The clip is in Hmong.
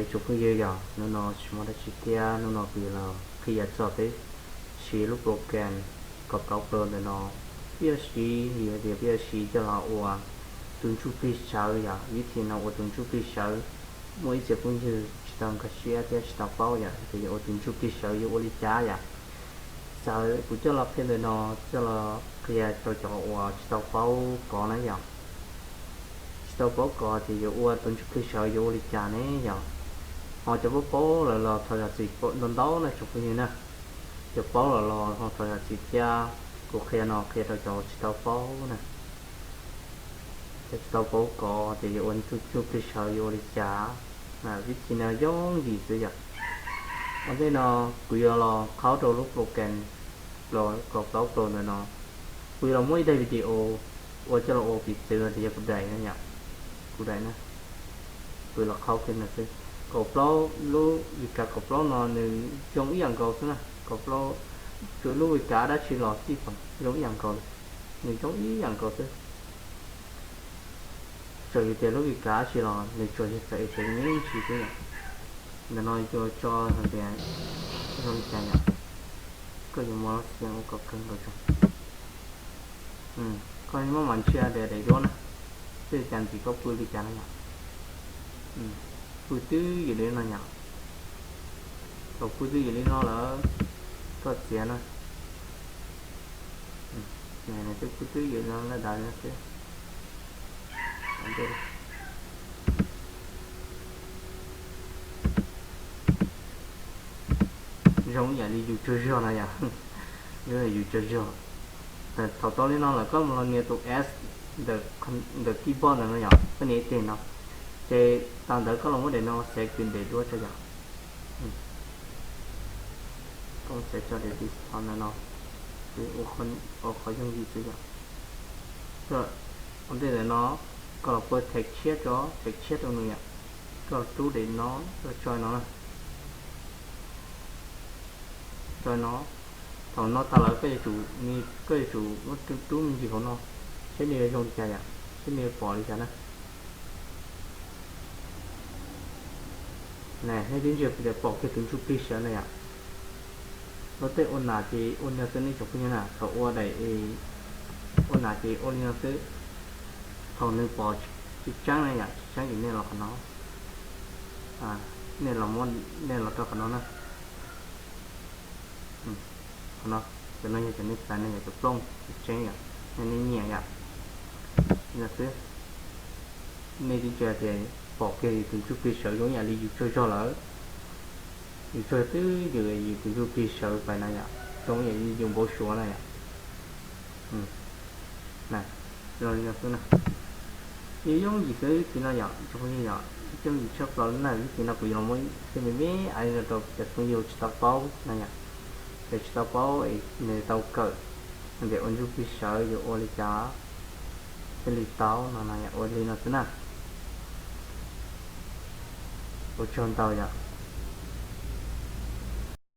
Tsoom phooj ywg, yog hnub no tsis muaj dab tsi thiab, hnub no kuv yuav los qhia txog peb siv lub program kaum plaub Pro ntawm no. Peb yuav siv, yog tias peb yuav siv coj los ua tus ntsuj plig sawv yom. Vib thi no ua tus ntsuj plig sawv, muaj ib txhia phooj ywg tsis tau nkag siab thiab tsis tau paub yom, tias yuav ua tus ntsuj plig sawv yuav ua li cas yom. Xav kuv coj los qhia ntawm no, coj los qhia rau cov uas tsis tau paub kov na yom. Tsis tau paub kov ces yuav ua tus ntsuj plig sawv yuav ua li cas ne yom. Ho cov paub paub lawm los thov zam txim ntau ntau na tsoom phooj ywg na. Cov paub lawm los ho thov zam txim thiab, kuv qhia no qhia rau cov tsis tau paub na. Cov tsis tau paub kov ces yuav ua tus ntsuj plig sawv yuav ua li cas. Vib thi no yooj yim xwb yom. Ua ntej no kuv yuav los qhaub rau lub program kaum plaub Pro ntawm no. Kuv yuav los muab ib daim video ua coj los ua piv txwv tias yog kuv daim na yom. Kuv daim na, kuv los qhaub kiag no xwb. Kaum plaub, lub Vim kav kaum plaub no nws zoo ib yam nkaus xwb na. Kaum plaub, tsuas lub Vim kav dab tsi los txij zoo ib yam nkaus li. Nws zoo ib yam nkaus xwb. Txawm yog tias lub Vim kav dab tsi los nws tsuas yog txawm es txawm me ntsis xwb yom. Ntawm no yuav tso tias zoo li cas yom. Koj yuav muab xia ua kom kawg nkaus tso. Koj muab mas ntsia tias daim duab na, tej cas ntxim koj pw li cas no yom. Pw twb ywm li no yom. Thaum pw twb ywm li no lawm, koj txiav na. Twb pw twb ywm no lawm dav xwb. Zoo ib yam li yus tsaug zog no yom. Zoo yus tsaug zog. Thaum tau li no lawm koj mus los nias tus S ntawm keyboard ntawm no yom, koj nias ib teg no. Ces tau ntawd koj los muab daim no xaiv kws daim duab tso yom. Koj xaiv tso daim desktop ntawm no, ua qhov yooj yim xwb yom. Ua ntej ntawm no koj los pua thaiv tshiab tso, thaiv tshiab rau nws yom. Koj rub daim no, koj tso no na. Tso no. Thaum no tag lawm koj yuav tsum, koj yuav tsum muab rub me ntsis hauv no, seb nws yuav zoo li cas yom, seb nws yuav pom li cas na. Nej twb ntsia kuv tias pom kiag tus ntsuj plig sawv na yom. Luag tej ua nas ces ua li no xwb nej tsoom phooj ywg na, thaum ua daim, ua nas ces ua li no xwb. Thaum nws pom tsis tseeb na yom, tsis tseeb ces nej los qhov no, nej los, nej los rau qhov no na. Qhov no, cov no yog cov nej xav na, yog cov plooj tsis tseeb yom, nej nyiam yom. Li no xwb. Nej twb ntsia tias pom kiag yus tus ntsuj plig sawv zoo ib yam li yus tsaug zog lawm. Yus tsaug twb ywm, yus tus ntsuj plig sawv pais na yom, zoo ib yam li yus npau suav na yom. Zoo li no xwb na. Yooj yooj yim xwb vib thi no yom, tsoom phooj ywg yom, yooj yim tshaj plaws li na. Vib thi no kuv yuav los muab tej me me aiv no rau cov phooj ywg tsis tau paub na yom. Cov tsis tau paub es nws tau kawm tias ua ntsuj plig sawv yuav ua li cas thiaj li tau no na yom, ua li no xwb na. Ua tsaug ntau yom.